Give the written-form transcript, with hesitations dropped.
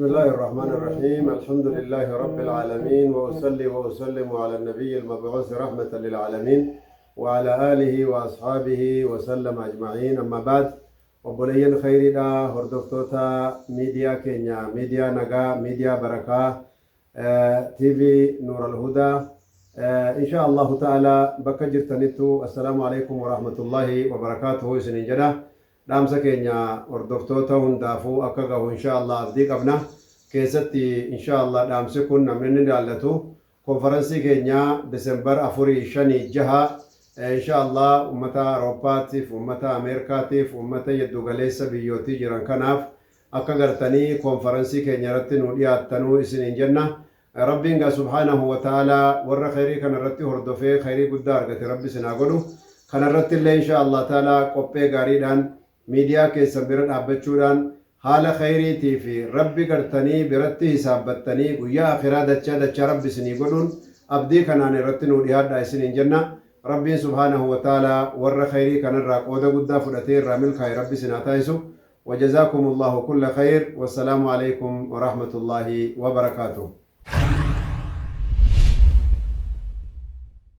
الله الرحمن الرحيم الحمد لله رب العالمين وأصلي وأسلم على النبي المبعوث رحمة للعالمين وعلى آله وأصحابه وسلم أجمعين أما بعد. Obboleeyyan khayriidha, hordoftoota miidiyaa keenya, miidiyaa nagaa, miidiyaa barakaa, TV Nuur Alhudaa, insha Allahu ta'ala bakka jirtanittu assalaamu alaikum warahmatullahi wabarakaatuhu isinin jedha. Dhaamsa keenya hordoftoota hundaafuu akka gahu insha Allah abdii qabna. Keessatti insha Allah dhaamsi kun namni ni ilaallatu. Konfaransii keenya December 4, 5, 6 insha Allah ummata Awurooppaatiif, ummata Ameerikaatiif, ummata jiddu galeessa biyyootii jiran kanaaf akka gartanii konfaransii keenya irratti nu dhiyaattanuu isiniin jenna. Rabbiin gaa subhaanahu wa ta'ala warra khayrii kana irratti hordofee khayrii guddaa argate Rabbi isin haa godhu. Kana irratti illee insha Allah ta'ala qophee gaariidhaan miidiyaa keessan bira dhaabbachuudhaan haala khayriitii fi Rabbi gartanii biratti hisaabbattanii guyyaa akhiraa dachaa dachaa Rabbi isinii godhuun abdii kanaan irratti nuu dhihaadhaa isiniin jenna. Rabbiin subhaanahu wa ta'ala warra khayrii kanarraa qooda guddaa fudhatee irraa milkaa'e Rabbi isin haa taasisu. وجزاكم الله كل خير والسلام عليكم ورحمة الله وبركاته.